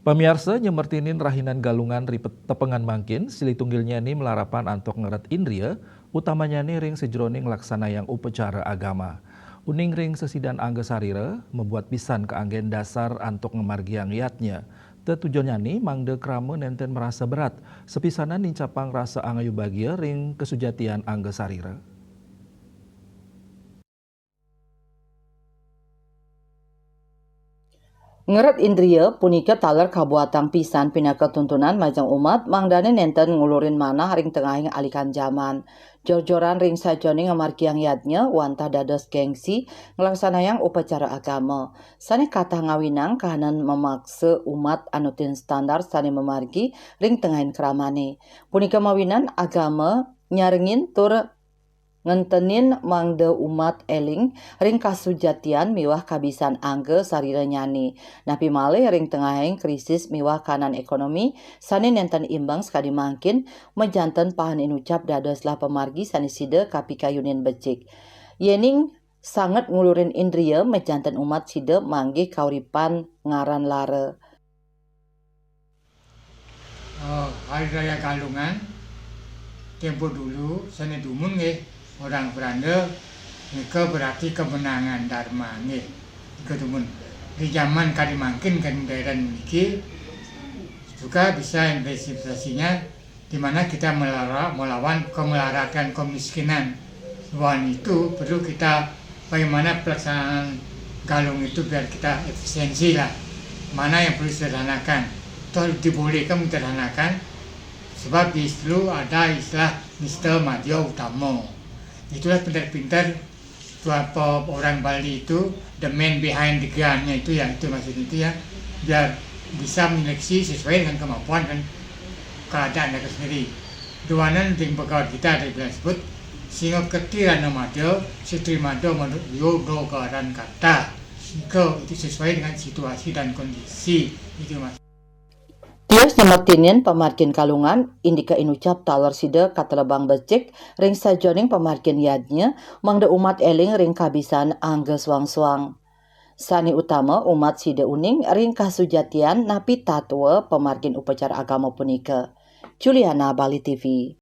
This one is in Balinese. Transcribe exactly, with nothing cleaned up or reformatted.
Pamiarsa, nyemertinin rahinan Galungan ri pet-, tepengan mangkin, silih tunggilnyane malarapan antuk ngeret indria, utamanyane ring sajeroning nglaksanayang upacara agama. Uning ring sesidan angga sarira, mabuat pisan kaanggen dasar antuk ngamargiang yadnya. Tetujonnyane mangda krama nenten marasa berat, sapisanan nincapang rasa angayu bagia ring kasujatian angga sarira. Ngeret indria punika taler kabuatang pisan pinaka tuntunan majeng umat, mangdane nenten ngulurin manah ring tengahing alikan jaman. Jor-joran ring sajeroning ngamargiang yadnya wantah dados gengsi nglaksanayang upacara agama. Sane katah ngawinang kahanan mamaksa umat anutin standar sane mamargi ring tengahing kramane. Punika mawinan agama nyarengin tur ngentenin mangda umat eling ring kasujatian miwah kabisan angga sariranyane. Napi malih ring tengahing krisis miwah kahanan ekonomi sane nenten imbang sakadi mangkin, majanten pahan inucap dadoslah pamargi sane sida kapikayunin becik. Yening sanget ngulurin indria, majanten umat sida manggih kauripan ngaran lara. Oh, Hari Raya Galungan, tempo dulu, sane dumun nggih, orang Belanda, nika berarti kemenangan Dharma nggih. Nika dumun. Di zaman kadi mangkin kan modern niki juga bisa investasinya di mana kita melara-, melawan kemelaratan kemiskinan. Selain itu perlu kita bagaimana pelaksanaan galung itu biar kita efisiensi lah. Mana yang perlu disederhanakan. Toh dibolehkan menyederhanakan sebab di situ ada istilah Mister Madya Utama. Itulah pintar-pintar tu apa orang Bali itu, the man behind the gun-nya itu ya, itu maksudnya itu ya, biar bisa menyeleksi sesuai dengan kemampuan dan keadaan mereka sendiri. Duanan ring Bhagavad Gita ada bilang sebut, singa keti rana mada, sitri mada manut yoga garan kata. Nika itu sesuai dengan situasi dan kondisi. Itu mas. Tios nyemertinin pamargin Galungan, indika inucap taler sida katelebang becik ring sajeroning pamargin yadnya, mangda umat eling ring kabisan angga suang-suang. Sane utama umat sida uning ring kasujatian napi tatwa pamargin upacara agama punika. Juliana, Bali T V.